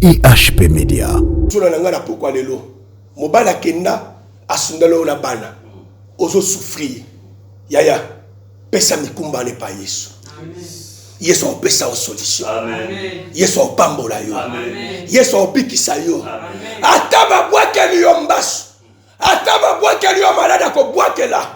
IHP Media. Tuna na ngai na pokwa lelo, mobali akenda asundala yo na bana, ozo souffrir yaya, pesa mikumba wana epai Yesu. Yesu akopesa yo solution. Yesu akopambola yo. Yesu akobikisa yo. Ata babwakeli yo mbasu, ata babwakeli yo maladi, akobwakela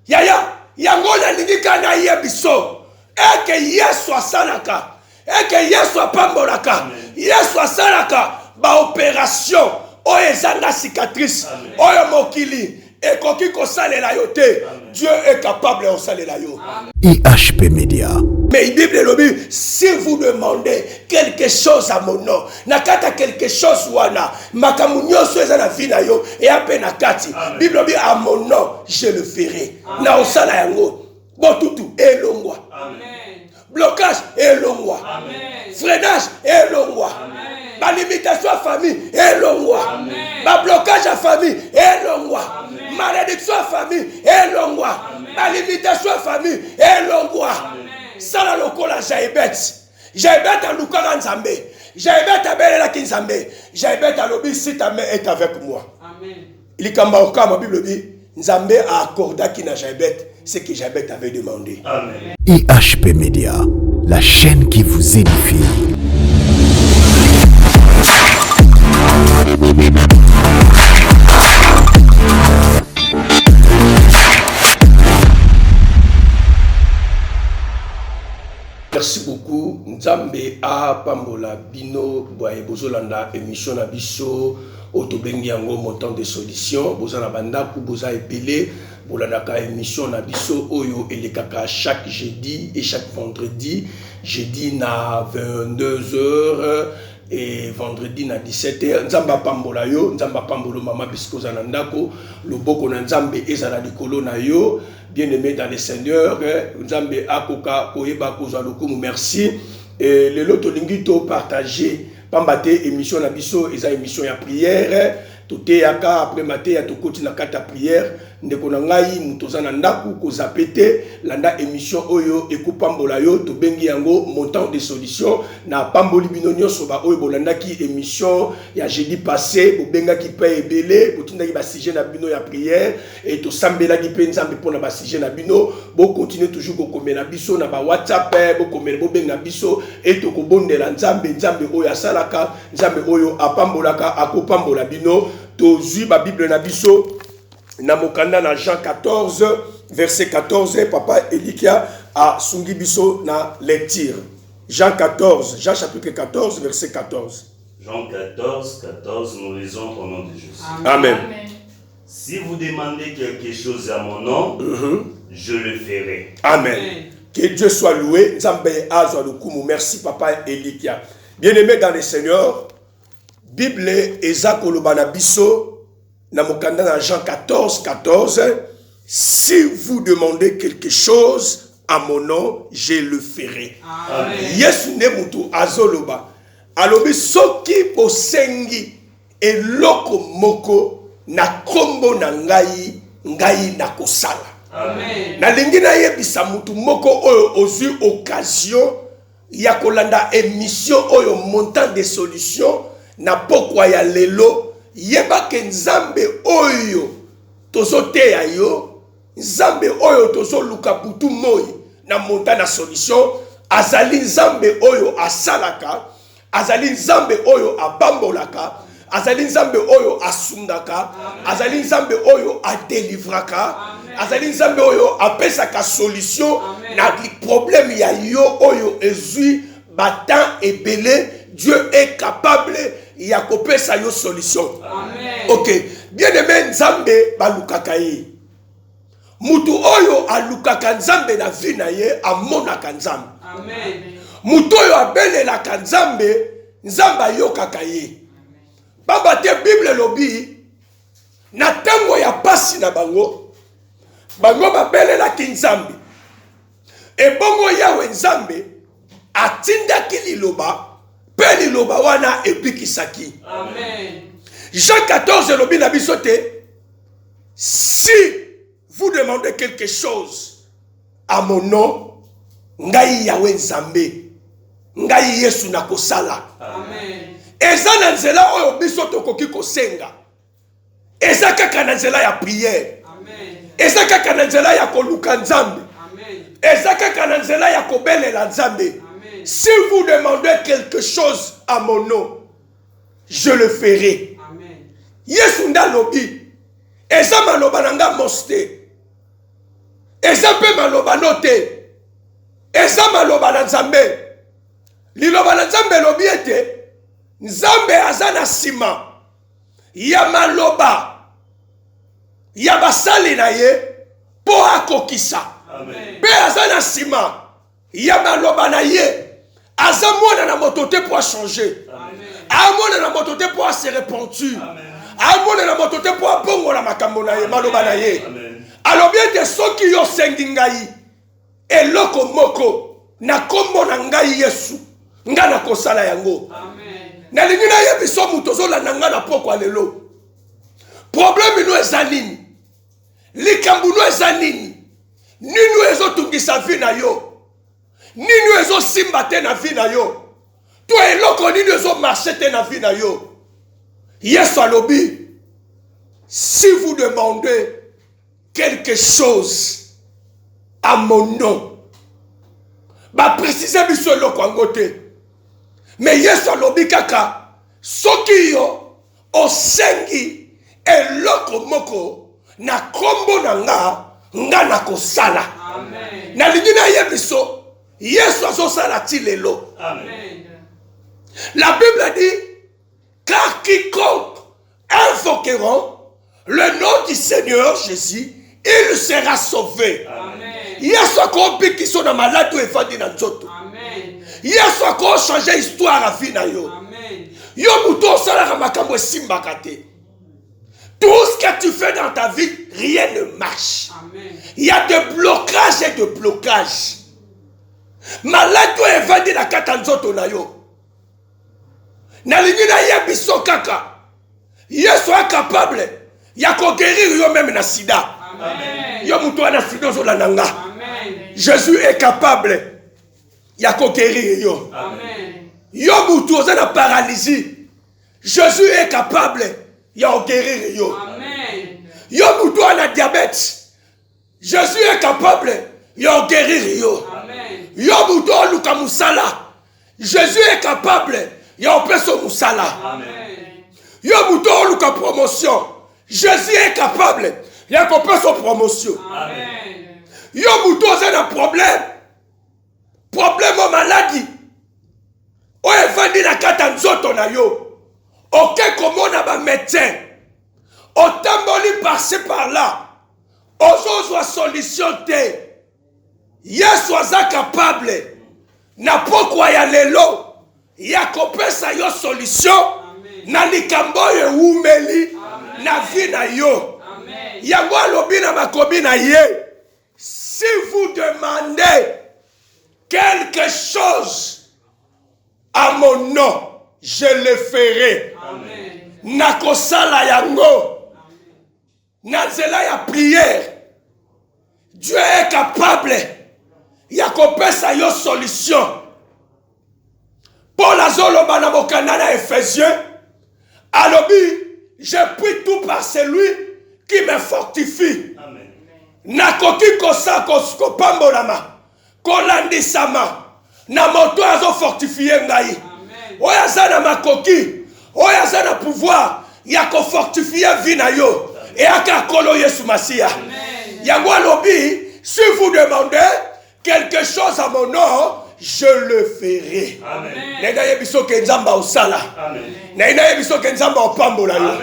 yaya yango. Nalingi kaka nayebiso eke Yesu asalaka, eke Yesu apambolaka, Yesu asalaka baopération oyo ezanga cicatrice, oyo mokili ekoki kosalela yo te. Dieu est capable ya kosalela yo. IHP Media. Mais Bible elobi: si vous demandez quelque chose à mon nom. Na kati ya quelque chose wana, makambo nyonso eza na vie na yo eya mpe na kati. Bible elobi: à mon nom, je le ferai. Na osala yango. Botutu elongwa, blocage elongwa, freinage elongwa, balimitation ya famille elongwa, bablocage ya famille elongwa, malédiction ya famille elongwa, balimitation ya famille elongwa. Sala lokola Jaebet. Jaebet alukaka Nzambe, Jaebet abelelaki Nzambe. Jaebet alobi: si ta main est avec moi. Likambo okama, Bible elobi Nzambe aaccordaki na Jaebet ce que Jaebet avait demandé. Amen. IHP Media, la chaîne qui vous édifie. Merci beaucoup. Nzambe apambola bino boye bozolanda émission na biso oyo tobengi yango Montant de Solution. Boza na bandako, boza ebele, bolandaka émission na biso oyo elekaka chaque jeudi et chaque vendredi, jeudi na 22h et vendredi na 17h. Nzambe apambola yo, Nzambe apambola mama bisika oza na ndako. Loboko na Nzambe ezala likolo na yo, bien aimé dans le Seigneur. Nzambe akoka koyeba kozwa lokumu. Merci. Et lelo tolingi topartage, pamba te émission na biso eza émission ya prière. Toteyaka, après mateya tokoti na kati ya prière. Ndeko na ngai, moto oza na ndako, kozape te, landa émission oyo, ekopambola yo. Tobengi yango Montant de Solution. Na pamboli bino nyonso baoyo bolandaki émission ya jeudi passé, bobengaki mpe ebele, botindaki basujet na bino ya prière e tosambelaki mpe Nzambe mpona basujet na bino. Bokontinue toujours kokomela biso na bawhatsapp, bokomela, bobenga biso e tokobondela Nzambe. Nzambe oyo asalaka, Nzambe oyo apambolaka, akopambola bino. Tozwi babible na biso na mokanda na Jean 14 verset 14. Papa Elikia asungi biso na lecture. Jean 14, Jean chapitre 14 verset 14. Jean 14, 14, nous lisons au nom de Jésus. Amen. Si vous demandez quelque chose à mon nom, je le ferai. Amen. Que Dieu soit loué. Nzambe azwa lokumu. Merci, papa Elikia. Bien-aimé dans le Seigneur, Bible eza koloba na biso na mokanda na Jean 14 14: si vous demandez quelque chose à mon nom, je le ferai. Yesu nde mutu azoloba, alobi soki bosengi eloko moko na nkombo na ngai, ngai nakosala. Nalingi nayebisa mutu moko oyo ozwi occasion ya kolanda émission oyo Montant de Solution na pokwa ya lelo, yebake Nzambe oyo tozoteya yo, Nzambe oyo tozoluka butu moi na Montant na Solution, azali Nzambe oyo asalaka, azali Nzambe oyo apambolaka, azali Nzambe oyo asungaka, azali Nzambe oyo adelivraka, azali Nzambe oyo apesaka solution na problème ya yo oyo ezwi batemps ebele. Dieu est capable ya kopesa yo solution. Ok, bien aimé, Nzambe balukaka ye. Mutu oyo alukaka Nzambe na vie na ye amonaka Nzambe. Mutu oyo abelelaka Nzambe, Nzambe ayokaka ye, pamba te Bible elobi na ntango ya pasi na bango, bango babelelaki Nzambe, ebongo Yawe Nzambe atindaki liloba mpe liloba wana ebikisaki. Jean 14 elobi na biso te: si vous demandez quelque chose à mon nom, ngai Yawe Nzambe, ngai Yesu nakosala. Eza na nzela oyo biso tokoki kosenga. Eza kaka na nzela ya prière. Eza kaka na nzela ya koluka Nzambe. Eza kaka na nzela ya kobelela Nzambe. Si vous demandez quelque chose à mon nom, je le ferai. Yesu nde alobi, eza maloba na nga mos te. Eza mpe maloba no te. Eza maloba na Nzambe. Liloba na Nzambe elobi ete Nzambe aza na nsima ya maloba ya basali na ye mpo akokisa. Mpe aza na nsima ya maloba na ye. Aza mwana na moto te mpo achange. Amona na moto te mpo ase repentir. Amona na moto te mpo abongola makambo na ye, maloba na ye. Alobi ete soki yo osengi ngai eloko moko na nkombo na ngai Yesu, ngai nakosala yango. Nalingi nayebisa moto ozolanda ngai na pokwa lelo, problème no eza nini? Likambo no eza nini? Nini oyo ezotungisa vie na yo? Nini oyo ezosimba te na vie na yo? To eloko nini ezomarche te na vie na yo? Yesu alobi, si vous demandez quelque chose à mon nom, baprécise biso eloko yango te, mais Yesu alobi kaka soki yo osengi eloko moko na kombo na nga, nga nakosala. Nalingi nayebiso, Yesu azosala ti lelo. La Bible dit, car quiconque invoqueront le nom du Seigneur Jésus, il sera sauvé. Yesu akobikisa na maladi oyo efandi na nzoto. Yesu akochange histoire ya vie na yo. Yo moto osalaka makambo esimbaka te. Tout ce que tu fais dans ta vie, rien ne marche. Il y a des blocages et des blocages. Maladi oyo evandi na kati ya nzoto na yo. Nalingi nayebiso kaka, Yesu a capable ya koguérir yo meme na sida. Yo moto wana sida ozolanda nga, Jésus est capable ya koguérir yo. Yo moto oza na paralysie, Jésus est capable ya koguérir yo. Yo moto wana diabète, Jésus est capable ya koguérir yo. Yo moto oluka mosala, Jésus est capable ya kopesa mosala. Yo moto oluka promotion, Jésus est capable ya kopesa promotion. Yo moto oza na problème, problème o maladi oyo efandi na kati ya nzoto na yo, oke komona ba médecin, otamboli par-ci par-là, ozozwa solution te. Yesu aza capable na pokwa ya lelo ya kopesa yo solution na likambo oyo ewumeli na vie na yo. Yango alobi na makomi na ye, si vous demandez quelque chose à mon nom, je le ferai. Nakosala yango na nzela ya prière. Dieu est capable ya kopesa yo solution. Paul azoloba na mokanda na Ephésiens, alobi, je puis tout par celui qui me fortifie. Nakoki kosa kopambolama, kolandisama na moto oyo azofortifie ngai, oyo aza na makoki, oyo aza na pouvoir ya kofortifie vie na yo, eyaka Nkolo Yesu Masiya. Yango alobi, si vous demandez quelque chose à mon nom, je le ferai. Naye nayebisa oke Nzambe osala, naye nayebisa oke Nzambe opambola yo,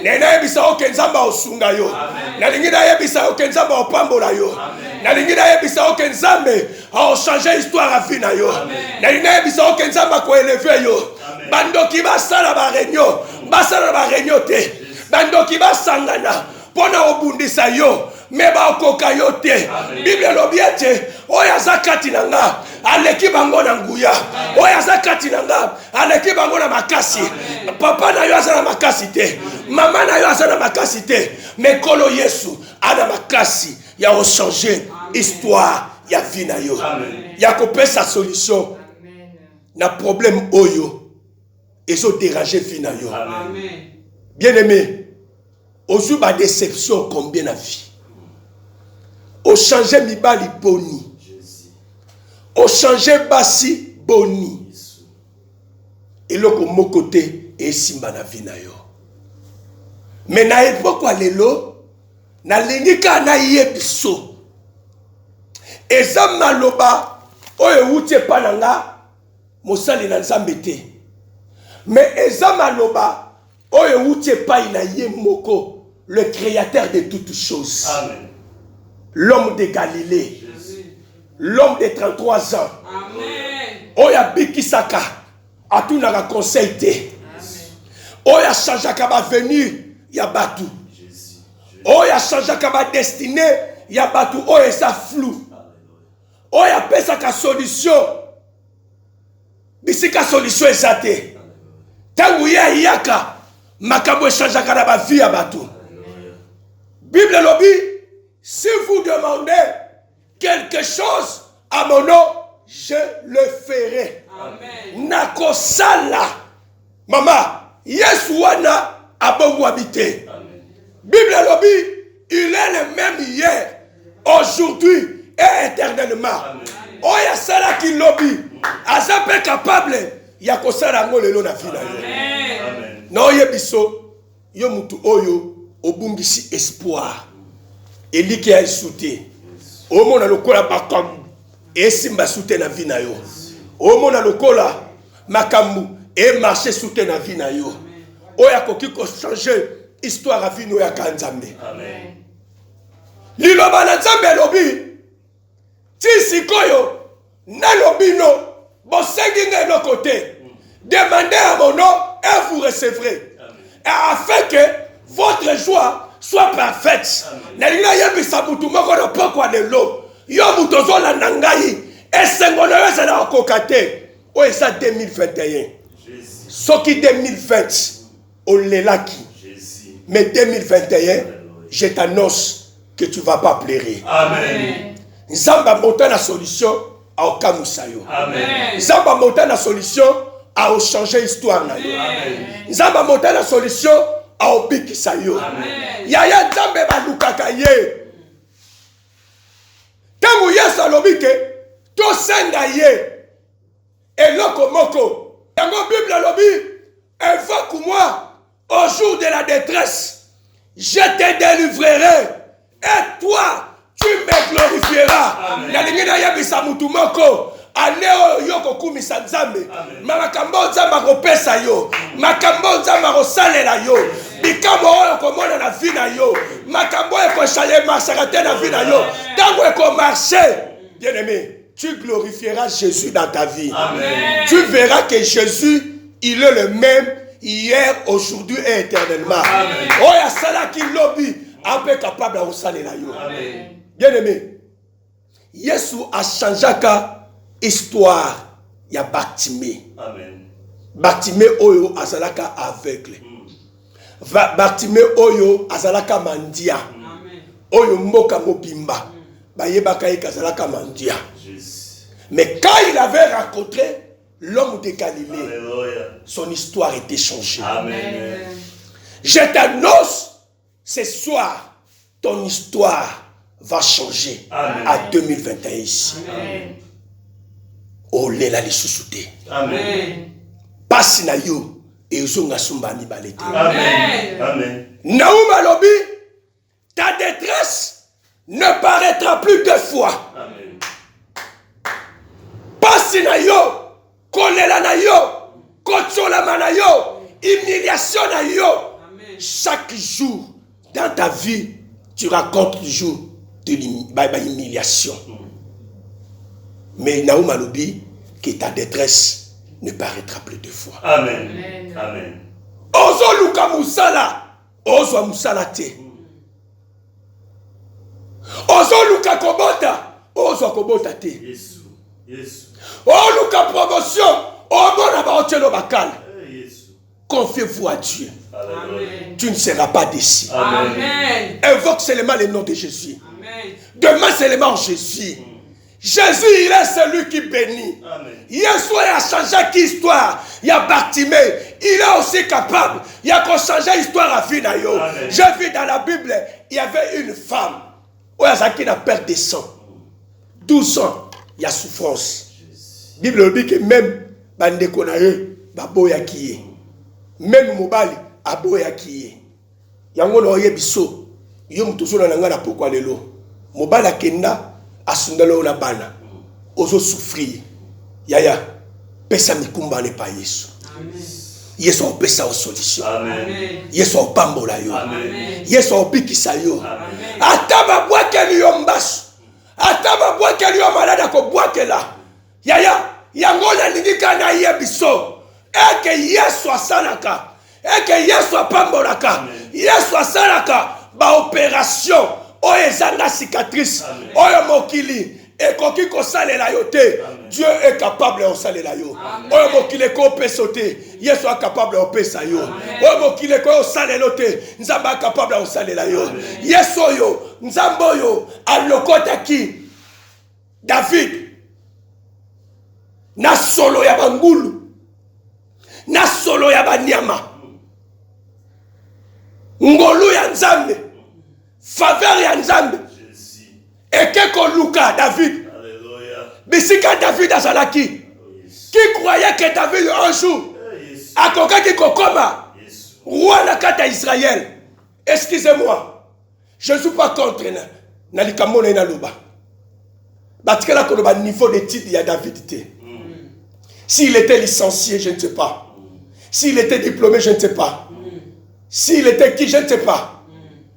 naye nayebisa oke Nzambe osunga yo, nalingi nayebisa oke Nzambe opambola yo, nalingi nayebisa oke Nzambe aochange histoire ya vie na yo, nalingi nayebisa oke Nzambe akoeleve yo. Bandoki basala ba réunion, basala ba réunion te, bandoki basangana mpo na kobundisa yo, me bakoka yo te. Bible elobi ete oyo aza kati na nga aleki bango na nguya, oyo aza kati na nga aleki bango na makasi. Papa na yo aza na makasi te, mama na yo aza na makasi te, me Nkolo Yesu ana makasi ya kochange histoire ya vie na yo, ya kopesa solution na problème oyo. Ezo déranger vie na yo. Bien aimé, ozwi ba déception combien na vie? Ochange mibali boni? Ochange basi boni? Eloko moko te esimba na vie na yo. Mais na epoque ya lelo, nalingi kaka nayebiso eza maloba oyo ewuti epa na nga mosali na Nzambe te, mais eza maloba oyo ewuti epai na ye moko, le créateur de toutes choses. Amen. L'homme de Galilée. Jésus. L'homme de 33 ans. Amen. Oyo abikisaka, atunaka conseil te. Oyo achangeaka baavenir ya bato. Oyo achangeaka badestinée ya bato oyo eza flou. Oyo apesaka solution bisika solution eza te. Ntango ye ayaka, makambo echangeaka na bavie ya bato. Bible elobi, si vous demandez quelque chose à mon nom, je le ferai. Nakosala. Mama, Yesu wana abongwami te. Bible elobi, il est le même hier, aujourd'hui et éternellement. Oyo asalaki lobi, aza mpe capable ya kosala yango lelo na vie na yo. Na oyebiso yo mutu oyo obungisi espoir, eliki ya esu te, omona lokola makambo esimba su te na vie na yo, omona lokola makambo emarche su te na vie na yo, oyo akoki kochanger histoire ya vie no yaka Nzambe. Liloba na Nzambe elobi ti sikoyo nalobi no bosengi nga eloko te, demandez à mon nom et vous recevrez, afin que votre joie soit parfaite. Nalingi nayebisa mutu moko na pokwa lelo, yo mutu ozolanda ngai, esengo na yo ezalaka kokoka te. Oyo eza 2021, soki 2020 olelaki, mais 2021 je t'annonce que tu vas pas pleurer. Amen. Nzambe amota na solution aokamwisa yo. Amen. Nzambe amota na solution aochange histoire na yo. Nzambe amota na solution aobikisa yo. Yaya, Nzambe balukaka ye. Ntango Yesu alobi ke tosenga ye eloko moko, yango Bible alobi, invoque-moi au jour de la détresse, je te délivrerai et toi tu me glorifieras. Nalingi nayebisa mutu moko, ane oyo yo kokumisa Nzambe, ma makambo oyo Nzambe akopesa yo, makambo oyo Nzambe akosalela yo, bikambo oyo okomona na vie na yo, makambo oyo ekomarchaka te na vie na yo, ntango ekomarche, bien aimé, tu glorifieras Jésus dans ta vie. Amen. Tu verras que Jésus, il est le même hier, aujourd'hui et éternellement. Oyo asalaki lobi, ape capable ya kosalela yo. Bien aimé, Yesu achangeaka histoire ya Bartimée. Amen. Bartimée oyo azalaka aveugle, Bartimée oyo azalaka mendiant, oyo mboka mobimba bayebaka ye kazalaka mendiant. Jésus. Mais quand il avait rencontré l'homme de Galilée, Alléluia. son histoire était changée. Amen. Je t'annonce ce soir, ton histoire va changer. Amen. À 2021 ici. Olela lisusu te. Amen. Pasi na yo ezonga sumba mibale te. Amen. Amen. Naoum alobi, ta détresse ne paraîtra plus deux fois. Amen. Pasi na yo, kolela na yo, kotsolama na yo, humiliation na yo, chaque jour dans ta vie tu racontes toujours de l'humiliation. Mais Naoum alobi que ta détresse ne paraîtra plus deux fois. Amen. Amen. Ozoluka mosala, ozwa mosala te. Ozoluka kobota, ozwa kobota te. Yesu. Yesu. Oluka promotion, omona baotielo bakala. Eh, Yesu. Confiez-vous à Dieu. Alléluia. Tu ne seras pas déçu. Amen. Invoque seulement le nom de Jésus. Demande seulement Jésus. Jésus, il est celui qui bénit. Amen. Yesu oyo achangeaki histoire ya Bartimée. il est aussi capable ya kochanger histoire ya vie na yo. Je vis dans la Bible, il y avait une femme oyo azalaki na perte de sang, 12 ans ya souffrance. Bible elobi ke meme bandeko na ye baboyaki ye, meme mobali aboyaki ye. Yango na oyebiso yo moto ozolanda ngai na pokwa lelo, mobali akenda asundala yo na bana, ozo souffrir yaya, pesa mikumba wana epai Yesu. Yesu akopesa yo solution. Yesu akopambola yo. Yesu akobikisa yo. Ata babwakeli yo mbasu, ata babwakeli yo maladi, akobwakela yaya. Yango nalingi kaka nayebiso eke Yesu asalaka, eke Yesu apambolaka, Yesu asalaka baoperation oyo ezanga cicatrice, oyo mokili ekoki kosalela yo te. Dieu est capable ya kosalela yo. Oyo mokili ekopesa yo te, Yesu a capable ya kopesa yo. Oyo mokili ekoki kosalela yo te, Nzambe a capable ya kosalela yo. Yesu oyo, Nzambe oyo alokotaki David na solo ya bangulu, na solo ya banyama, ngolu ya Nzambe, faveur ya Nzambe eke koluka David bisika David azalaki. Qui croyait que David un jour akokaki kokoma roi na kati ya Israël? Excusez-moi, je ne suis pas contre na likambo na ye naloba. Batikala koloba niveau d'étude ya David te. S'il était licencié, je ne sais pas. S'il était diplômé, je ne sais pas. S'il était qui, je ne sais pas.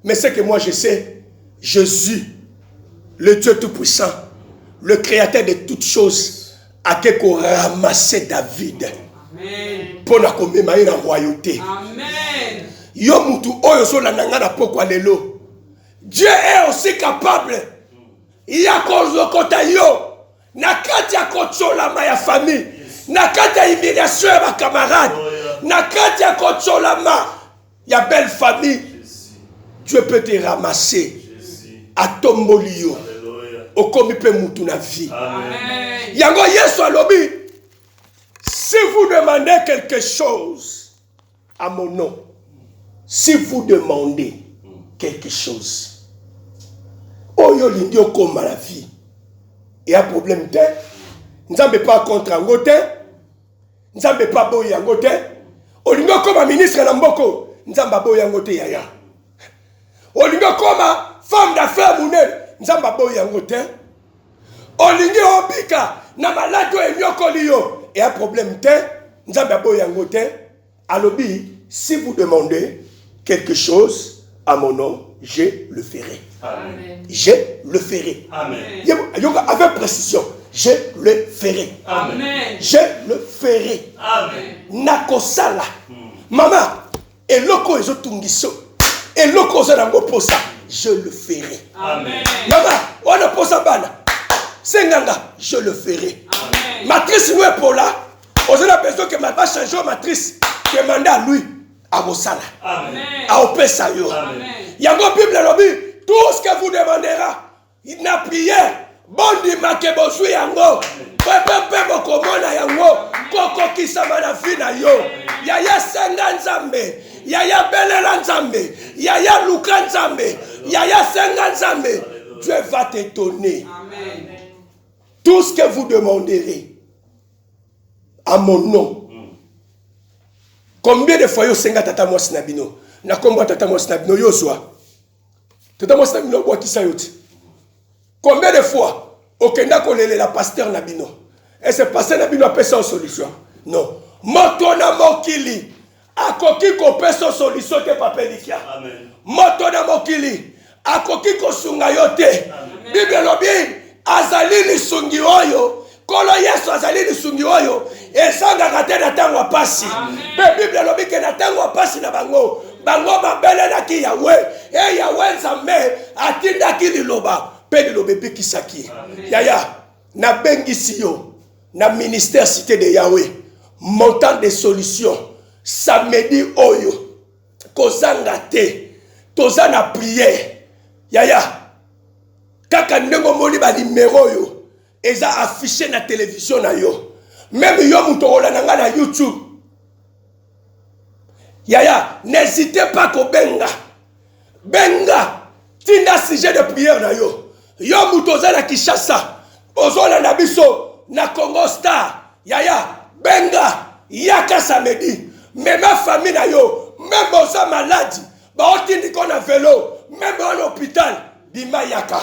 Mais ce que moi je sais, Jésus, le Dieu Tout-Puissant, le créateur de toutes choses, ake koramasser David mpo na komema ye na royauté. Yo mutu oyo ozolanda ngai na pokwa lelo, Dieu est aussi capable ya kolokota yo na kati ya kotiolama ya famille, na kati ya humiliation ya bacamarade, na kati ya kotiolama ya belle famille. Dieu peut te ramasser, atomboli yo, okomi mpe mutu na vie. Yango Yesu alobi: si vous demandez quelque chose à mon nom, si vous demandez quelque chose, oyo olingi okoma na vie, eya problème te. Nzambe pa contre yango te, Nzambe pa aboyi yango te. Olingi okoma ministre na mboko, Nzambe aboyi yango te. Yaya, olingi okoma femme d'affaires monene, Nzambe aboyi yango te. Olingi obika na maladi oyo enyokoli yo, eya problème te, Nzambe aboyi yango te. Alobi: si vous demandez quelque chose à mon nom, je le ferai. Amen. Je le ferai. Amen. Yoka avec précision, je le ferai. Amen. Je le ferai. Amen. Nakosala. Mama, eloko oyo ezotungisa, eloko oza nango posa, je le ferai. Amen. Mama, wana posa bana, senganga, je le ferai. Amen. Matrice no epola, oza na besoin ke bachange matrice, demande à lui, akosala. Amen. Aopesa yo. Amen. Yango Bible elobi: tout ce que vous demandera na prière, bondimake bozwi yango, pepe mpe bokomona yango kokokisama na vie na yo. Yaya, senga Nzambe. Yaya, belela Nzambe. Yaya, luka Nzambe. Yaya, senga Nzambe, Dieu va te donner. Amen. Tout ce que vous demanderez à mon nom. Combien de fois yo osenga tata mwasi na bino na nkombo ya tata mwasi na bino, yo ozwa, tata mwasi na bino obwakisa yo ti? Combien de fois okenda kolelela pasteur na bino, ese pasteur na bino apesa yo solution? Non, moto na mokili akoki kopesa yo solution te, papa Elikia. Amen. Moto na mokili akoki kosunga yo te. Bible elobi azali lisungi oyo, Nkolo Yesu azali lisungi oyo ezangaka te na ntango ya pasi. Mpe Bible elobi ke na ntango ya pasi na bango, bango babelelaki Yawe, e Yawe Nzambe atindaki liloba, mpe liloba ebikisaki. Yaya, nabengisi yo na ministère Cité de Yawe, Montant de Solution, samedi oyo, kozanga te. Toza na prière, yaya, kaka ndenge omoni banimero oyo eza affiché na télévision na yo, même yo moto okolanda ngai na YouTube. Yaya, n'hésitez pas kobenga. Benga, tinda sujet de prière na yo. Yo moto oza na Kinshasa, ozolanda biso na Congo Star. Yaya, benga, yaka samedi, mema famille na yo, meme oza maladi, baotindiko na velo, meme oza na hôpital, bima yaka.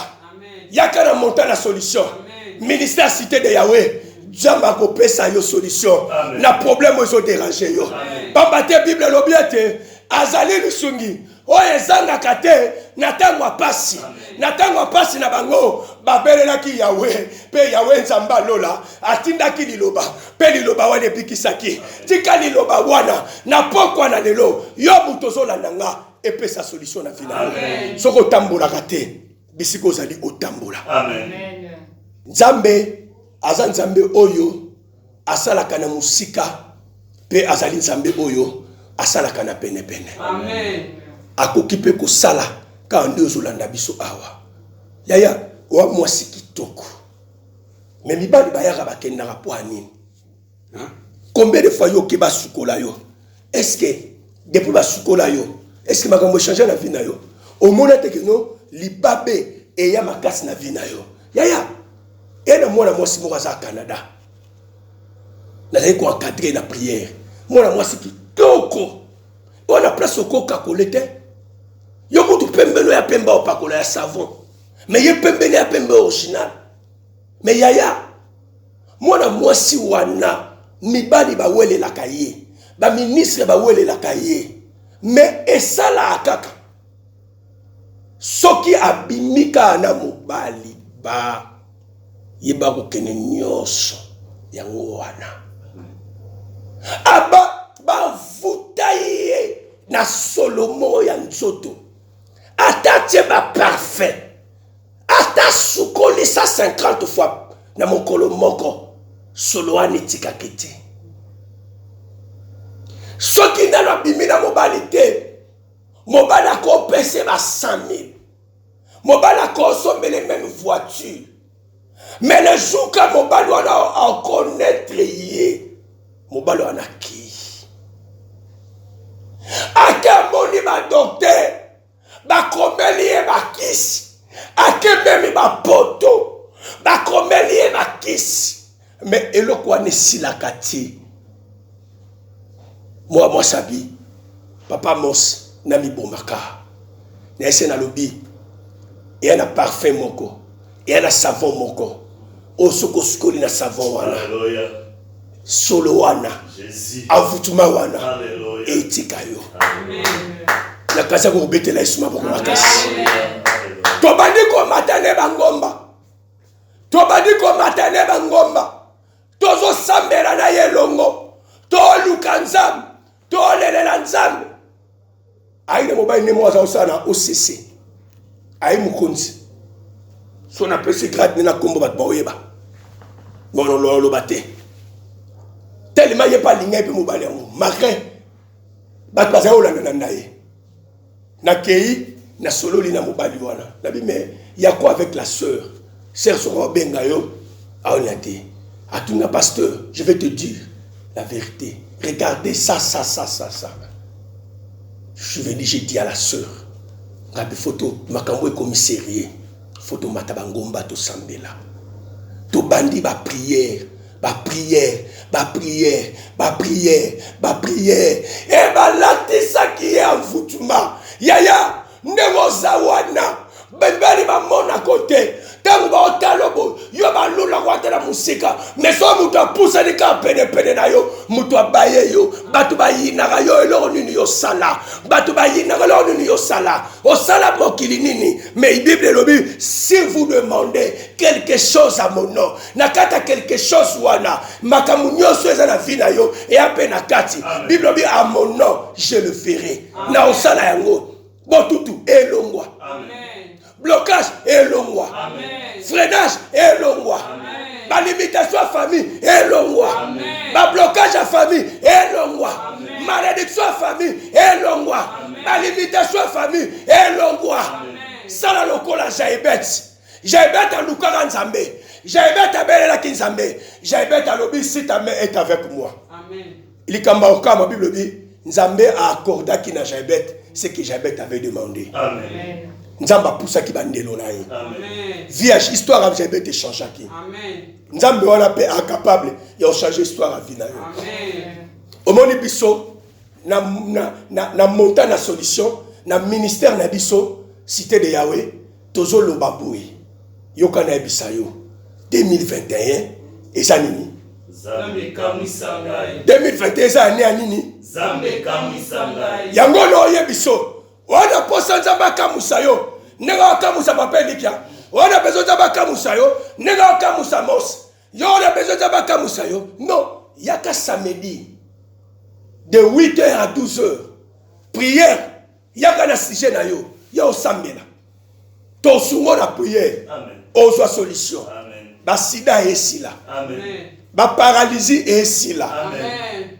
Yaka na montant na solution. Ministère Cité de Yahweh, Nzambe akopesa yo solution na problème oyo ezoderange yo. Pamba te Bible elobi ete azali lisungi oyo ezangaka te na ntango ya pasi. Na ntango ya pasi na bango babelelaki Yahweh, mpe Yahweh Nzambe alola atindaki liloba, mpe liloba wana ebikisaki. Tika liloba wana na pokwa na lelo, yo moto ozolanda nga, epesa solution na vie na yo. Soki otambolaka te, bisika ozali otambola. Nzambe aza Nzambe oyo asalaka na mosika, mpe azali Nzambe oyo asalaka na penepene. Akoki mpe kosala kaka nde ozolanda biso awa. Yaya, oa mwasi kitoko, me mibali bayaka bakendaka mpo ya nini? Combien de fois yo oke basukola yo? Est-ce que depuis basukola yo, est-ce que makambo echange na vie na yo? Omona te ke no libabe eya makasi na vie na yo. Yaya, ye na mwana mwasi moko aza Canada, nazali koencadre na prière. Mwana mwasi kitoko, oyo na place okokakola te, yo kutu pembeno ya pembe opakola ya savon, mais ye pembeni ya pembe original. Mais yaya, mwana mwasi wana mibali bawelelaka ye, baministre bawelelaka ye, mais esalaka kaka soki abimi kaka na mobali ba ye bakokende nyonso yango wana aba bavuta ye na solo moko ya nzoto, ata tie ba parfum, ata sukolisa 50 fois na mokolo moko, solo wana etikaki te. Soki nano abimi na mobali te, mobali akopesa ba 100 000, mobali akosombele même voiture, mais le jour ka mobali wana akonaître ye, mobali wana akei, ake amoni badocteur, bakomeli ye bakisi, ake memi bapoto, bakomeli ye bakisi, mais eloko wana esilaka te. Mwa mwasi abi, papa Mos, na mibomaka na ese nalobi eya na parfum moko, eya na savon moko oyo soki osukoli na savon wana, solo wana, envoûtement wana etika yo. Nakasi akokobetela Yesu maboko makasi. Tobandi komata ne bangomba, tobandi komata ne bangomba, tozosambela na ye elongo, toluka Nzambe, tolelela Nzambe. Ayi na mobali nde moko aza kosala na OCC, ayi mokonzi, so napesi grade nde na kombo bato baoyeba bonoloba te, telema ye mpe alingai mpe mobali yango, malgré bato bazali kolanda na ye. Nakei, nasololi na mobali wana, nabi mais ya quoi avec la sœur? Sœur soko babenga yo aonia te, atuna pasteur, je vais te dire la vérité, regardez ça, ça, ça, ça, ça. Je suis venu, j'ai dit à la sœur, ngabi photo makambo ekomi sérieux, photo mata bangomba tosambela. Tobandi ba prière, ba prière, ba prière, ba prière, ba prière, e balatisaki ye envoûtement. Yaya, ndenge oza wana, mibali bamonako te, ntango baotala boye yo balulako ata na mosika, mais so moto apusani kaka penepene na yo, moto abaye yo, bato bayinaka yo. Eloko nini yosala? Bato bayinaka, eloko nini yosala? Osala mokili nini? Mais Bible elobi, si vous demandez quelque chose à mon nom, na kati ya quelque chose wana, makambo nyonso eza na vie na yo eya mpe na kati. Bible elobi, à mon nom je le ferai, na osala yango. Botutu elongwa, blocage elongwa, freinage elongwa, balimitation ya famille elongwa, bablocage ya famille elongwa, malédiction ya famille elongwa, balimitation ya famille elongwa. Sala lokola Jaebet. Jaebet alukaka Nzambe, Jaebet abelelaki Nzambe, Jaebet alobi, si ta main est avec moi, likambo akokama. Bible elobi Nzambe a accordaki na Jabet ce que Jabet avait demandé. Amen. Nzambe apusaki bandelo na ye. Amen. Vie ya histoire ya Jabet echangeaki. Amen. Nzambe wana mpe acapable ya kochange histoire ya vie na yo. Amen. Omoni biso na montant na solution na ministère na biso, Cité de Yahweh, tozoloba boye: yoka, nayebisa yo, 2021 eza nini? Nzambe kamwisa ngai. 2021 eza année ya nini? Nzambe kamwisa ngai. Yango na oyebi so wana mposa Nzambe akamusa yo ndenge akamusa papa Elikia wana, besoin Nzambe akamusa yo ndenge akamusa Mose yo wana, besoin Nzambe akamusa yo. Non, yaka samedi de 8 heures à 12 heures, prière. Yaka na sujet na yo ya osambela, tosungo na prière. Amen. Ozwa solution. Amen. Basida esila. Amen. Baparalysie esila. Amen. Amen.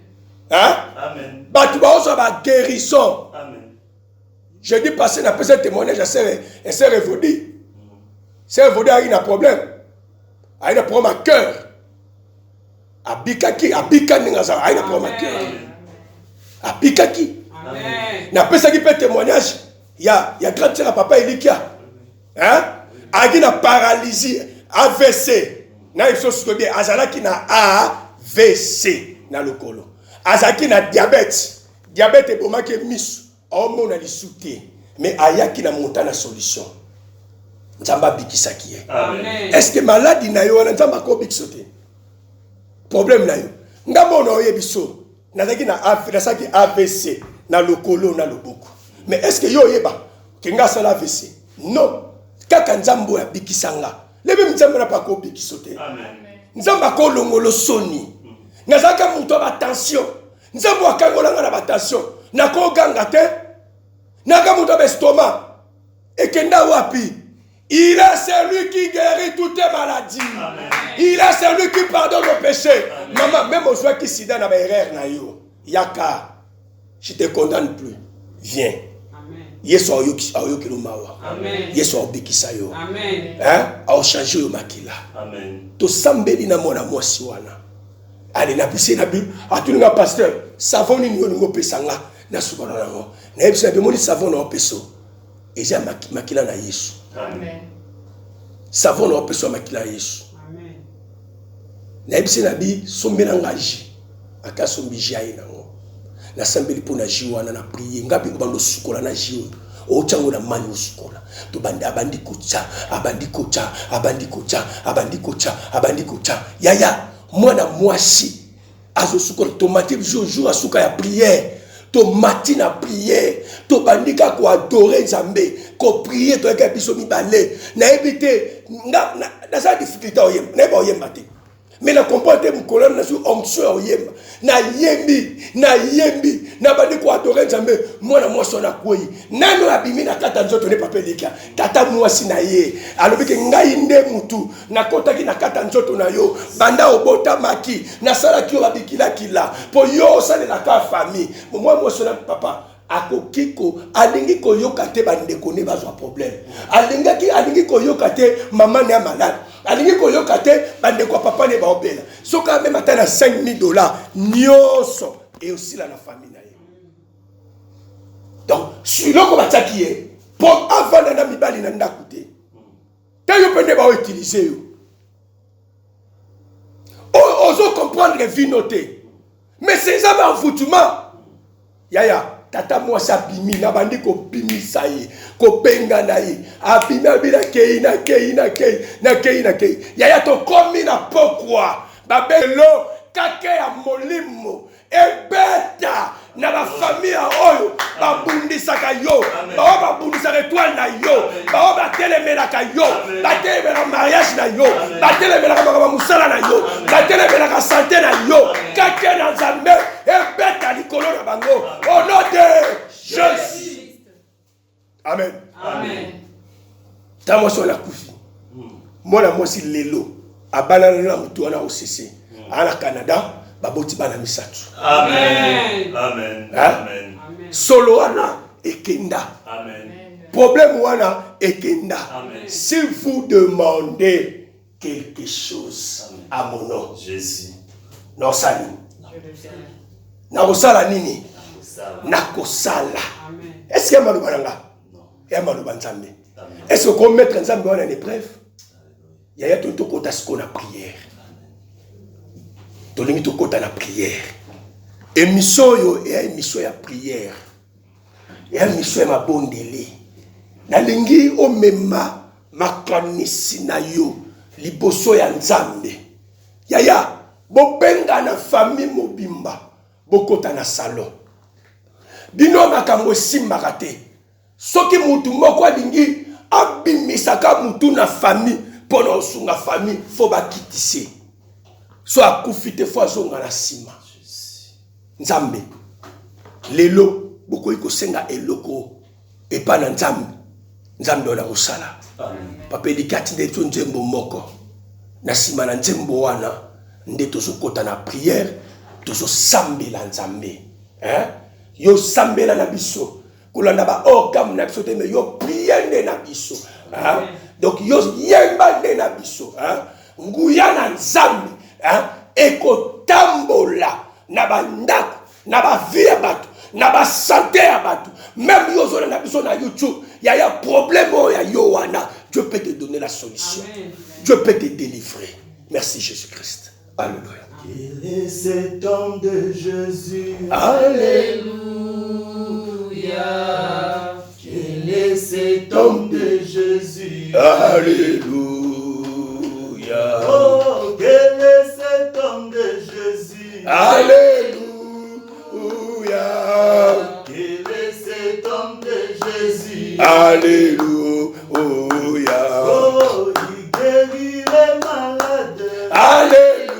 Hein? Amen. Bato baozwa baguérison. Amen. Jeudi passé, napesa témoignage ya sœur Evodi. Sœur Evodi ayaki na problème, ayaki na problème ya cœur. Abikaki, abika ndenge aza. Ayaki na problème ya cœur, abikaki. Amen. Napesaki mpe témoignage ya grande sœur ya papa Elikia, hein? Ayaki na paralysie, AVC. Na biso sikoyo bien, azalaki na AVC na lokolo, azalaki na diabète, diabète ebomaki ye miso, aomona lisu te. Mais ayaki na monta na solution, Nzambe abikisaki ye. Amen. Est ce que maladie na yo wana, Nzambe akobikisa te? Problème na yo, nga mona oyebi so nazalaki na nasalaki AVC na lokolo, na loboko. Mais est ce que yo oyeba ke nga asala AVC? Non, kaka Nzambe oyo abikisa nga. Lebi Nzambe na mpe akobikisa te. Amen. Nzambe akolongola soni. Nazalaka moto ya batension, Nzambe akangola nga na batension, nakoganga te. Naka moto ya baestomac, ekenda wapi? Il est celui qui guérit toutes les maladies. Amen. Il est celui qui pardonne nos péchés. Maman, même ozwaki sida na baerreur na yo, yaka, je te condamne plus, viens. Amen. Yesu aoyokeli mawa. Amen. Yesu aobikisa yo. Amen. Hein? Aochange oyo makila. Amen. Tosambeli na mwana mwasi wana. Ale napesi na bi, atuninga: "Pasteur, savon nini olingi opesa nga nasuka na yango?" Nayebisi na bimoni, savon na opesa eza makila na Yesu. Amen. Savon na opesa, makila ya Yesu. Amen. Nayebisi na bi: "Sombela nga jus." Ata asombi jus, aye nango, nasambeli mpo na jus wana, na prier. Nga mpe obanda osukola na jus oyo, otya yango na mai, osukola. Tobandi, abandi kotya, abandi kotya, abandi kotya, abandi kotya, abandi kotya. Yaya, mwana mwasi azosukola. Tomati jour jour asuka ya prière, tomati na prière, tobandi kaka koadorer Nzambe, koprier. Toyaka biso mibale. Nayebi te, nga naza difficulté oyemba, nayeba oyemba te. Mais na comprendre te, mokolo wana nazwi onction ya oyemba. Nayembi, nayembi, nabandi koadorer Nzambe. Mwana mwasi wana akwei, nano abimi na kati ya nzoto nde papa Elikia, tata mwasi na ye, alobiki: "Ngai nde mutu nakotaki na kati ya nzoto na yo banda obotamaki, nasalaki yo babikilakila mpo yo osalelaka famille." Mwa mwasi wana, papa, akoki ko alingi koyoka te bandeko nde bazwa problème. Alingaki, alingi koyoka te mama ne ya malade, alingi koyoka te bandeko ya papa ne baobela. Soki amema ata na 5000 $, nyonso eosila na famille na ye. Donc siloko batiaki ye mpo avanda na mibali na ndako te te. Yo mpe nde baoutiliser yo, ozo comprendre vino te, mais c'est eza baenvoûtement. Yaya, tata mwasi abimi, nabandi kobimisa ye, kobengana ye. Abimi, abi: "Nakei, nakei, nakei, nakei, nakei." Yaya, tokomi na pokwa, babelo kake ya molimo ebeta na bafamille oyo babundisaka yo, baoyo babundisaka étoile na yo, baoyo batelemelaka yo, batelemelaka mariage na yo, batelemelaka makambo ya mosala na yo, batelemelaka santé na yo. Kake na Nzambe ebeta likolo na bango au nom de Jésus. Amen. Amen. Ta mwasi wana akufi. Mwana mwasi lelo abalana na motu wana osese aa na Canada, baboti bana misato. Amen. Amen. Hein? Amen. Amen. Solo wana ekenda. Amen. Problème wana ekenda. Amen. Si vous demandez quelque chose Amen. à mon nom, Jésus. nosali, nakosala nini? Nakosala. Est-ce que ya maloba na nga? Ya maloba Nzambe. Est-ce que okomettre Nzambe wana na épreuve? Yaya, tolingi tokota sikoyo na prière. Tolingi tokota na prière. Émission oyo eya émission ya prière, eya émission ya mabondeli. Nalingi omema makanisi na yo liboso ya Nzambe. Yaya, bobenga na famille mobimba, bokota na salon. Bino makambo esimbaka te. Soki mutu moko alingi abimisaka mutu na famille mpo na osunga famille, fo bakitise. So akufi te, fo azonga na nsima. Nzambe, lelo bokoki kosenga eloko epai na Nzambe, Nzambe wana kosala. Papa Eliki atindi to nzembo moko. Na nsima na nzembo wana nde tozokota na prière, tozosambela Nzambe. Hein? Yo sambela na biso, kolanda ba hors gamme na biso te, mais yo prie nde na biso. Hein? Donc yo yemba nde na biso. Hein? Nguya na Nzambe, hein? Ekotambola na bandako, na ba vie ya bato, na ba santé ya bato. Même yo ozolanda biso na YouTube, yaya, problème oyo ya yo wana, Dieu peut te donner la solution. Amen. Dieu peut te délivrer. Merci Jésus-Christ. Alléluia. Quel est cet homme de Jésus? Alléluia. Quel est cet homme de Jésus? Alléluia. Oh, quel est cet homme de Jésus? Alléluia. Quel est cet homme de Jésus? Alléluia. Oh, il guérit les malades. Alléluia.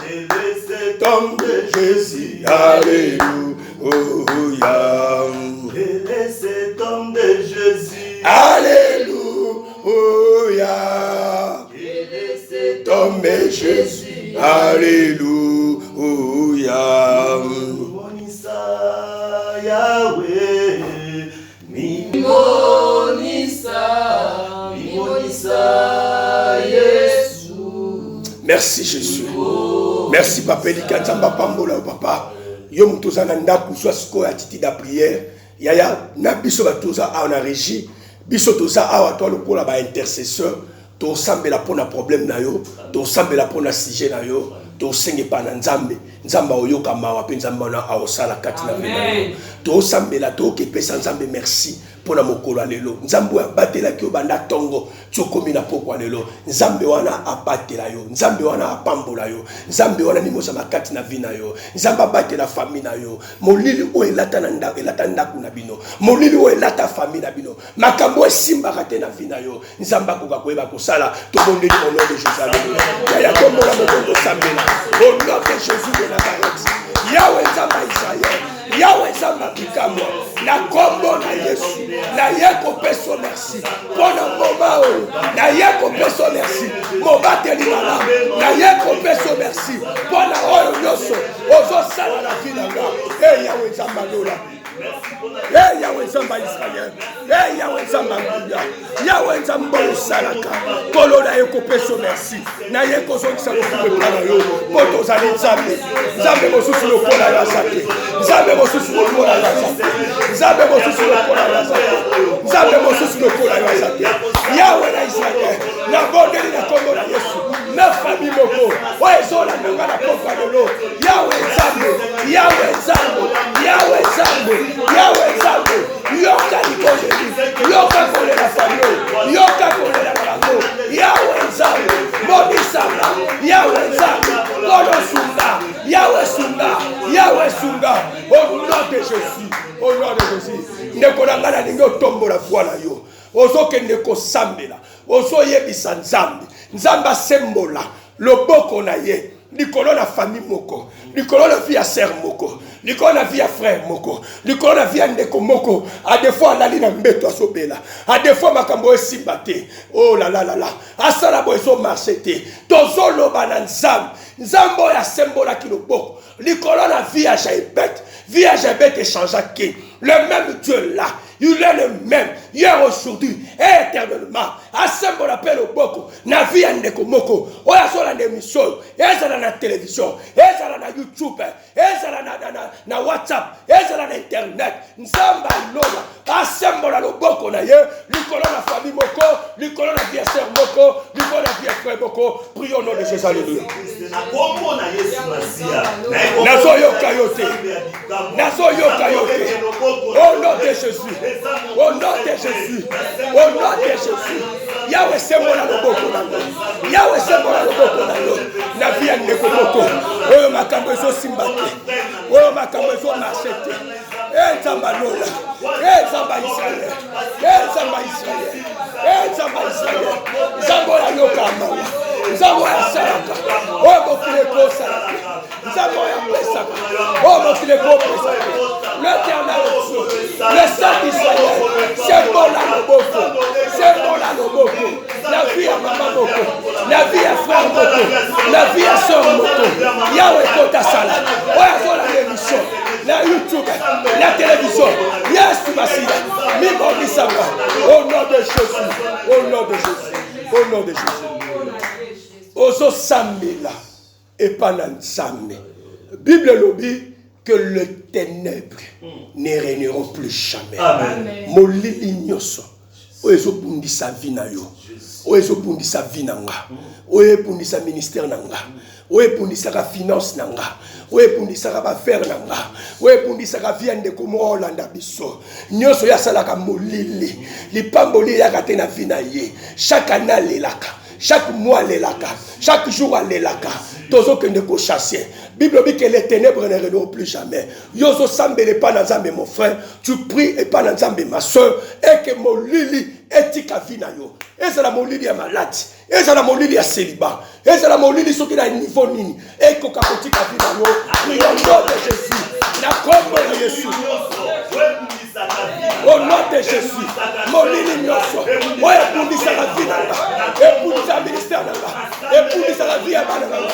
Quel est cet homme de Jésus? Alléluia. Quel est cet homme de Jésus? Alléluia. Quel est cet homme de Jésus? Alléluia. Monisa Yahweh, Mimonisa, mimonisa Yesu. Merci Jésus. Merci papa Elika. Nzambe apambola yo papa. Yo moto oza na ndako, zwa sikoyo attitude ya prière. Yaya, na biso bato toza awa na régie, biso toza awa to lokola ba intercesseur, tosambela mpona problème na yo, tosambela mpona sujet na yo, tosenga epai na Nzambe. Nzambe aoyoka mawa mpe Nzambe wana aosala kati na vie na yo. Tosambela, tokepesa Nzambe merci mpona mokolo ya lelo. Nzambe oyo abatelaki yo banda ntongo ti okomi na pokwa lelo, Nzambe wana abatela yo, Nzambe wana apambola yo, Nzambe wana mimozama kati na vie na yo, Nzambe abatela famille na yo. Molili oyo elata na ndako, elata ndako na bino, molili oyo elata famille na bino, makambo esimbaka te na vie na yo, Nzambe akoka koyeba kosala. Tobondeli au nom de Jésus. Alléluia. Yaya, tombola mokongo, sambela au nom de Jésus de Nazareth. Yawe Nzambe ya Israël, Yawe Nzambe ya bikamwa, na kombo na Yesu naye kopesa merci mpo na moma oyo, naye kopesa merci mobateli malamu, naye kopesa merci mpo na oyo nyonso ozosala na vie na nga. E Yawe Nzambe alola, e Yawe Nzambe ya Israel, e Yawe Nzambe ya nguya, Yawe Nzambe oyo osalaka, Nkolo, naye kopesa merci, naye kozongisa lokumu epai na yo, mpo tozali Nzambe. Nzambe mosusu lokola yo aza te. Nzambe mosusu lokola yo aza te. Nzambe mosusu lokola yo aza te. Nzambe mosusu lokola yo aza te. Yawe na Israel, nabondeli na kombo na Yesu na famille moko oyo ezolanda nga na pokwa lelo. Yawe Nzambe, Yawe Nzambe, Yawe Nzambe, Yawe Nzambe, yoka libondeli, yoka kolela famille oyo, yoka kolela na bango. Yawe Nzambe, monisanga. Yawe Nzambe, Nkolo, sunga. Yawe sunga, Yawe sunga, au nom de Jésus, au nom de Jésus. Ndeko na ngai, nalingi otombola voix na yo, ozokende kosambela, ozoyebisa Nzambe, Nzambe asembola loboko na ye likolo na famille moko, likolo na vie ya sœur moko, likolo na vie ya frère moko, likolo na vie ya ndeko moko. A des fois alali na mbeto, azobela, a des fois makambo esimba te. Oh la la la la, asala boye ezomarche te. Tozoloba na Nzambe, Nzambe oyo asembolaki loboko likolo na vie ya Jaebet, vie ya Jaebet echangeaki. Le même Dieu là. Il est le même hier, aujourd'hui et éternellement. Asembola mpe loboko na vie ya ndeko moko oyo azolanda émission oyo, ezala na télévision, ezala na YouTube, ezala na WhatsApp, ezala na internet. Nzambe alola asembola loboko na ye likolo na famille moko, likolo na vie ya sœur moko, likolo na vie ya frère moko. Prions au nom de Jésus. Alléluia. Nazoyoka yo te, nazoyoka yo te. Au nom de Jésus, au nom de Jésus, au nom de Jésus. Yawe, sembola loboko na yo. Yawe, sembola loboko na yo na vie ya ndeko moko oyo makambo ezosimba te, oyo makambo ezomarcher te. E Nzambe alola, e Nzambe ya Israele, e Nzambe ya Israele, e Nzambe ya Israele, Nzambe oyo ayoka mawa, Nzambe oyo asalaka oyo mokili ekosala te, Nzambe oyo apesaka oyo mokili ekopesa te, l'Éternel Dieu, le Saint d'Israël, sembola loboko, sembola loboko na vie ya mama moko, na vie ya frère moko, na vie ya sœur moko. Yawe, ekota, sala. Oyo azolanda émission na YouTube, na télévision, Yesu Masiya, mimonisanga au nom de Jésus, au nom de Jésus, au nom de Jésus. Ozosambela epa na Nzambe. Bible elobi que le ténèbre ne régneront plus jamais. Molili nyonso oyo ezobundisa vie na yo, oyo ezobundisa vie na nga, oyo ebundisa ministère na nga, oyo ebundisaka finance na nga, oyo ebundisaka baaffaires na nga, oyo ebundisaka vie ya ndeko moko olanda biso nyonso, oyo asalaka molili, lipamboli eyaka te na vie na ye, chaque année alelaka, chaque mois alelaka, chaque jour alelaka, tozokende kochasser. Bible elobi que les ténèbres ne régneront plus jamais. Yo ozosambela epa na Nzambe, mon frère, tu pries epa na Nzambe, ma soeur, eke molili etika vie na yo. Ezala molili ya maladi, ezala molili ya célibat, ezala molili soki na niveau nini, ekoka kotika vie na yo. Prions au nom de Jésus, na kombo ya Yesu, au nom de Jésus. Molili nyonso oyo ebundisaka vie na nga, ebundisaka ministère na nga, ebundisaka vie ya bana na nga,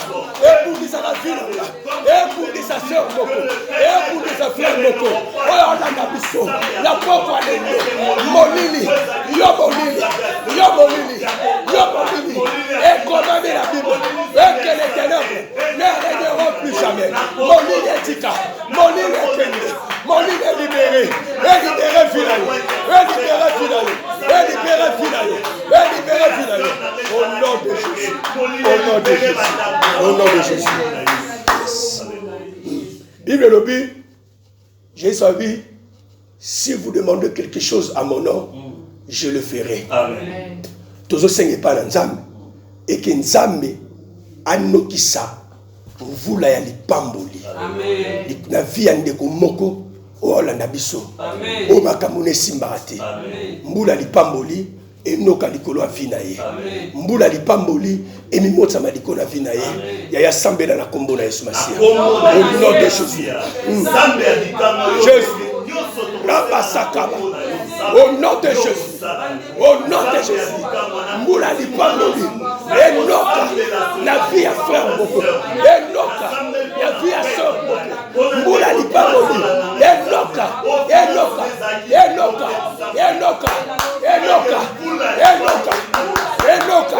ebundisaka vie na nga, ebundisa sœur moko, ebundisa frère moko oyo olanda biso na pokwa lelo, molili yo, molili yo, molili yo, molili, ekomami na Bible eke les ténèbres ne régneront plus jamais. Molili etika, molili ekende, molili elibérer, elibérer vie na yo, elibérer vie na yo, elibérer vie na yo, elibérer vie na yo, au nom de Jésus, au nom de Jésus, au nom de Jésus. Bible elobi, Jésus a dit: si vous demandez quelque chose à mon nom, je le ferai. Amen. Tozosenga epai na Nzambe eke Nzambe anokisa mvula ya lipamboli Amen. na vie ya ndeko moko oyo alanda biso, Amen. oyo makambo na esimbaka te. Amen. Mbula lipamboli enoka likolo ya vie na ye. Amen. Mbula lipamboli emimotisama likolo ya vie na ye. Yaya, sambela na nkombo na Yesu Masiya, Kombo na au nom de Jésus. Nzambe ya likambo yo. Jésus. Nyonso. Rabasakaba. Au nom de Jésus, au nom de Jésus, mbula lipamboli enoka na vie ya frère moko, enoka na vie ya sœur moko. Mbula lipamboli enoka, enoka, enoka, enoka, enoka, enoka, enoka.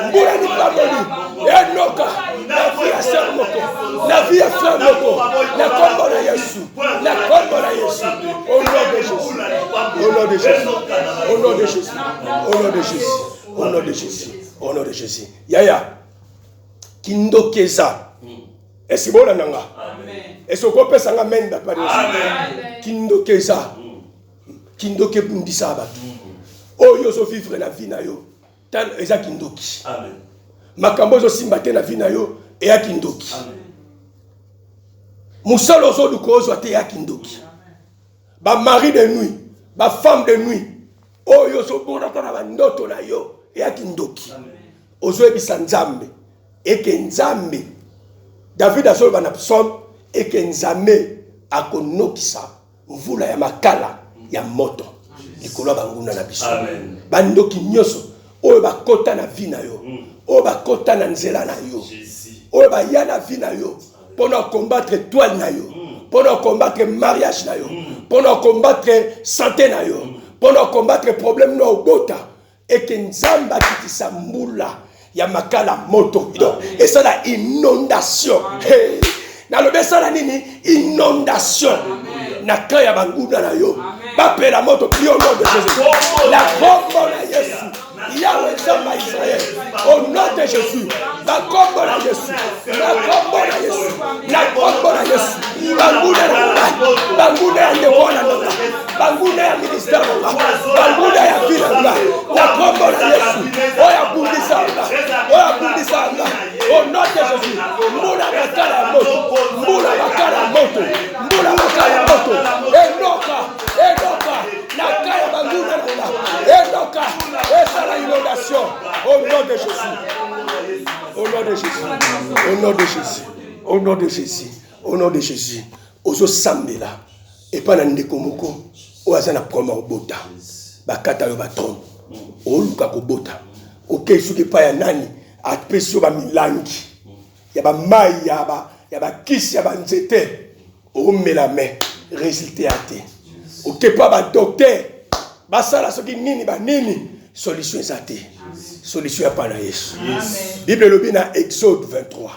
Mbula lipamboli enoka na vie ya sœur moko, na vie ya frère moko, na kombo na Yesu, na kombo na Yesu. Au nom de Jésus, au nom de Jésus, au nom de Jésus, au nom de Jésus, au nom de Jésus, au nom de Jésus. Yaya, kindoki eza esi bolanda nga. Esi okopesa nga amen, bato? Amen. Kindoki eza, kindoki ebundisaka bato. Oyo ozovivre na vie na yo, tala, eza kindoki. Amen. Makambo ozosimba te na vie na yo, eya kindoki. Amen. Mosala ozoluka ozwa te, eya kindoki. Bamari de nuit, bafemme de nuit oyo ozobonaka na bandoto na yo, eya kindoki. Ozoyebisa Nzambe eke Nzambe, David azoloba na psaume eke Nzambe akonokisa mvula ya makala ya moto likolo ya banguna na biso. Amen. Bandoki nyonso oyo bakota na vie na yo, oyo bakota na nzela na yo, Jésus. Oyo baya na vie na yo mpona combattre étoile na yo. Mpo na combattre mariage na yo, mpo na combattre santé na yo, mpo na combattre problème na obota, eke Nzambe akitisa mbula ya makala moto. Donc esala inondation. Hey. Nalobi esala nini? Inondation na camp ya banguna na yo, bapela moto. Prie au nom de Jésus, na kombo na Yesu. Yahweh Nzambe ya Israël, au nom de Jésus, na kombo na Yesu, na kombo na Yesu, na kombo na Yesu. Banguna na ngai, banguna ya ndeko na nanga, banguna ya ministère na nga, banguna ya vie na nga, na kombo na Yesu, oyo abundisa nga, oyo abundisa nga, au nom de Jésus, mbula makala ya moto, mbula makala ya moto, mbula makala ya moto, enoka, enoka na ka ya banguna na nga, enoka, esala inondation, au nom de Jésus, au nom de Jésus, au nom de Jésus, au nom de Jésus, au nom de Jésus. Ozosambela epai na ndeko moko oyo aza na problème ya kobota, bakata yo batrompe, oluka kobota, okei soki epai ya nani, apesi yo bamilangi ya bamai ya bakisi ya banzete, omela me résultat ya te. Okepa badocteur, basala soki nini banini, solution eza te. Solution ya pa na Yesu. Bible elobi na Exode 23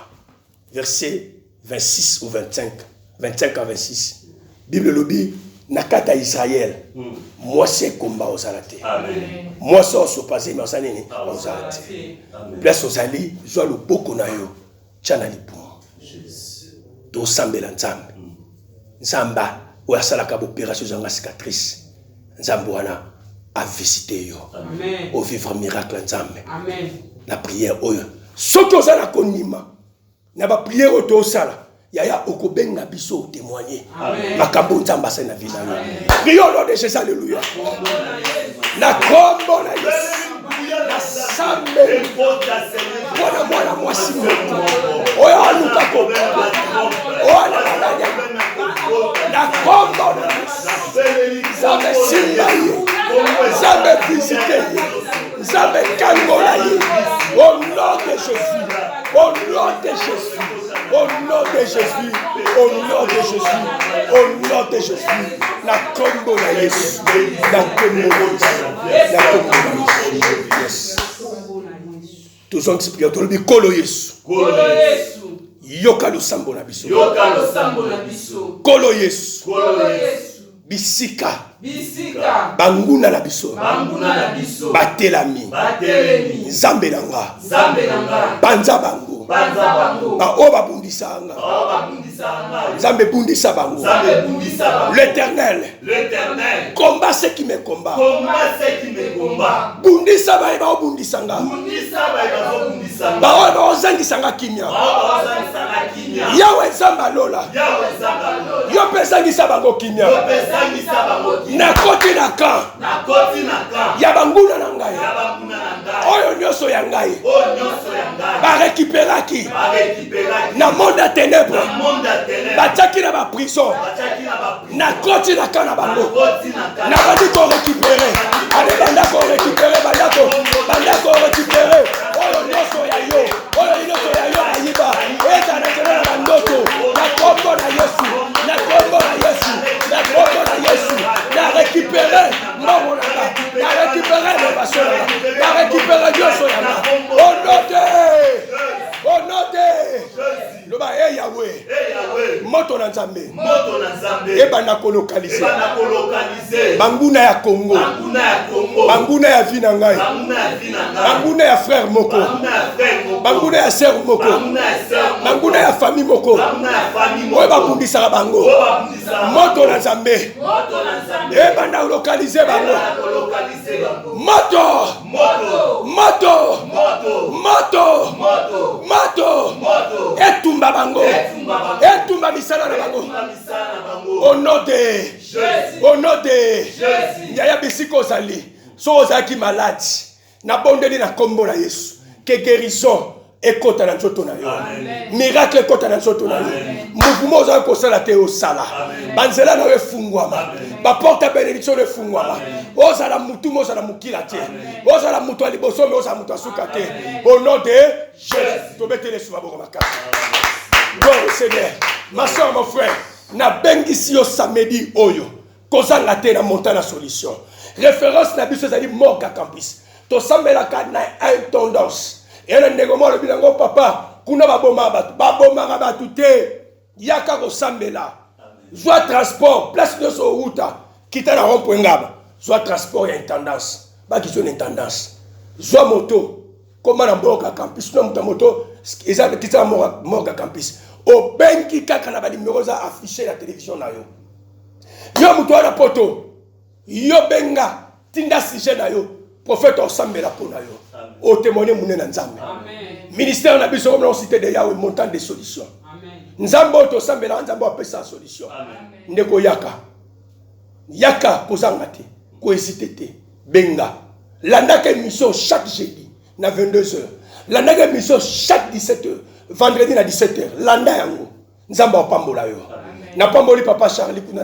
verset 26 ou 25, 25 à 26, Bible elobi na kati ya Israel, mwasi ekomba ozala te, mwasi osopa zemi aza nini, ozala te. Place ozali, zwa loboko na yo, tya na libumu, tosambela Nzambe. Nzambe oyo asalaka baopération ezanga cicatrice, Nzambe wana avisite yo, ovivre miracle ya Nzambe na prière oyo. Soki oza na kondima na baprière oyo tosala, yaya, okobenga biso, otémoigne makambo Nzambe asali na vie na yo. Prions au nom de Jésus. Alléluia. Na kombo na Yesu, nasambeli mpona mwana mwasi moko oyo aluka ko oyo ana na kombo na Yesu. Nzambe simba ye, Nzambe visite ye, Nzambe kangola ye, au nom de Jésus, au nom de Jésus, au nom de Jésus, au nom de Jésus, au nom de Jésus, na kombo na Yesu, na kombo na Yesu, na kombo na Yesu. Yes, tozongisi prière, tolobi: Kolo Yesu, yoka losambo na biso. Yoka losambo na biso. Kolo Yesu, Kolo Yesu, bisika bisika banguna na biso banguna na biso batelami, batelemi, Nzambe na nga, Nzambe na ngai, panza bango. Panza bango. Baoyo babundisa nga, Bao babundisa ngai, Nzambe bundisa bango. Nzambe bundisa bango. L'Éternel L'Éternel combat ceux qui me combat. Combat ceux qui me combat. Bundisa baye baobundisa nga. Bundisa baye bazobundisa ngai. Baoyo baozangisa nga kimia. Bao bazozangisa nga kimia. Yawe Nzambe alola, Yawe Nzambe alola, yo mpe ezangisa bango kimia. Yo mpe ezangisa bango kimia. Nakoti na camp Nakoti na camp ya banguna na ngai, ya banguna na ngai, oyo nyonso ya ngai oyo nyonso ya ngai barécupéraki barécupéraki na monde ya ténèbre, na monde ya ténèbre, batiaki na baprison. Batiaki na baprison. Nakoti na camp na bango, Nakoti na camp, nabandi korécupérer. Ale, banda korécupérer, banda korécupérer oyo nyonso ya yo, oyo nyonso ya yo bayiba, ezala na nzela na bandoto. Na kombo na Yesu, na kombo na Yesu, na kombo na Yesu, na récupérer mbongo na nga, na récupérer élévation na nga, na récupérer nyonso ya nga, au nom de, au nom de. Loba: e Yawe, Eh Yahweh, moto na Nzambe moto na Nzambe ebanda kolocaliser ebanda kolocaliser banguna ya Kongo, banguna ya Kongo, banguna ya vie na ngai, banguna ya vie na ngai, banguna ya frère moko, banguna ya frère moko, banguna ya sœur moko, banguna ya sœur moko, banguna ya famille moko, banguna ya famille moko, oyo babundisaka bango, oyo babundisaka, moto na Nzambe moto na Nzambe ebanda kolocaliser bango. Ebanda kolocaliser bango. Moto, Moto, moto, moto, moto, moto, moto, moto, etumba bango, etumba bango, etumba misala na bango, etumba misala na bango. Au nom de Jésus, au nom de Jésus. Yaya, bisika ozali, soki ozalaki maladi, nabondeli na nkombo na Yesu ke guérison ekota na nzoto na yo, miracle ekota na nzoto na yo, mouvement ozalaki kosala te osala, banzela na yo efungwama, baporte ya bénédiction na efungwama. Ozala mutu me ozala mokila te, ozala moto ya liboso me ozala moto ya suka te, au nom de Jésus. Tobetele Yesu maboko makasi. Gloire au Seigneur. Ma soeur, mon frère. Nabengisi yo samedi oyo, kozanga te na montant na solution. Référence na biso ezali morgue ya campus. Tosambelaka na intendance. Eya na ndeko moko alobi nango, papa, kuna babomaka bato. Babomaka bato te. Yaka kosambela. Zwa transport, place nyonso owuta, kita na rond point Ngaba. Zwa transport ya intendance. Bakisi yo na intendance. Zwa moto, koma na morgue ya campus. Na moto ya moto, eza kita na morgue ya campus. Obengi kaka na ba numéro eza affiché na télévision na yo. Yo moto wana poto, yo benga, tinda sujet na yo, prophète osambela mpo na yo. Otémoigner monene na Nzambe. Ministère na biso comme na cité de Yahweh, montagne de solution. Nzambe oyo tosambelaka, Nzambe oyo apesa solution. Ndeko yaka, yaka kozanga te, kohésite te, benga. Landaka émission chaque jeudi na 22h. Landaka émission chaque 17h, vendredi na 17h. Landa yango. Nzambe apambola yo. Napamboli papa Charlie kuna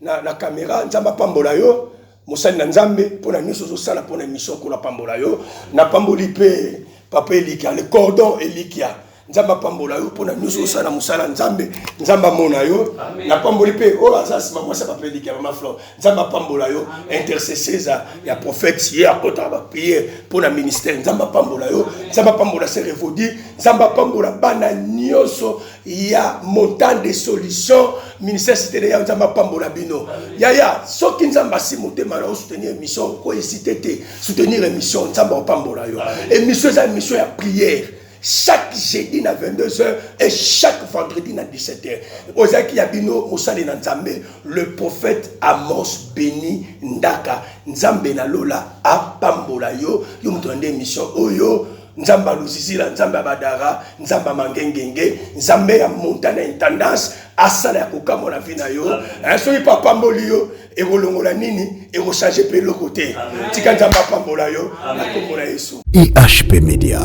na caméra. Nzambe apambola yo. Mosali na Nzambe mpona nyonso ozosala mpona émission, kola pambola yo. Napamboli mpe papa Elikia, le cordon Elikia. Nzambe apambola yo mpona nyonso ozosala mosala Nzambe. Nzambe amona yo. Napamboli mpe oyo aza nsima, mwasi ya papa Elikia, mama Flore. Nzambe apambola yo, intercesseuse ya prophète, ye akotaka baprière mpona ministère. Nzambe apambola yo. Nzambe apambola sœur Evodi. Nzambe apambola bana nyonso ya montagne de solution, ministère cité de Yawe. Nzambe apambola bino. Yaya, soki Nzambe asi motema na yo, soutenir émission, kohésite te, soutenir émission. Nzambe apambola yo. Émission eza émission ya prière, chaque jeudi na 22h et chaque vendredi na 17h. Ozalaki ya bino mosali na Nzambe, le prophète Amos Beni Ndaka. Nzambe na lola apambola yo, yo moto na nde émission oyo. Nzambe aluzizila, Nzambe abadara, Nzambe amangengenge, Nzambe ya montagne ya intendance asala ya kokamwa na vie na yo. Soki mpe apamboli yo, ekolongola nini? Ekochange mpe eloko te. Tika Nzambe apambola yo na kombo na Yesu. IHP Media,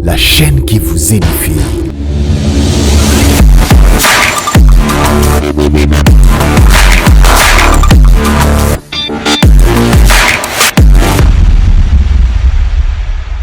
la chaîne qui vous édifie.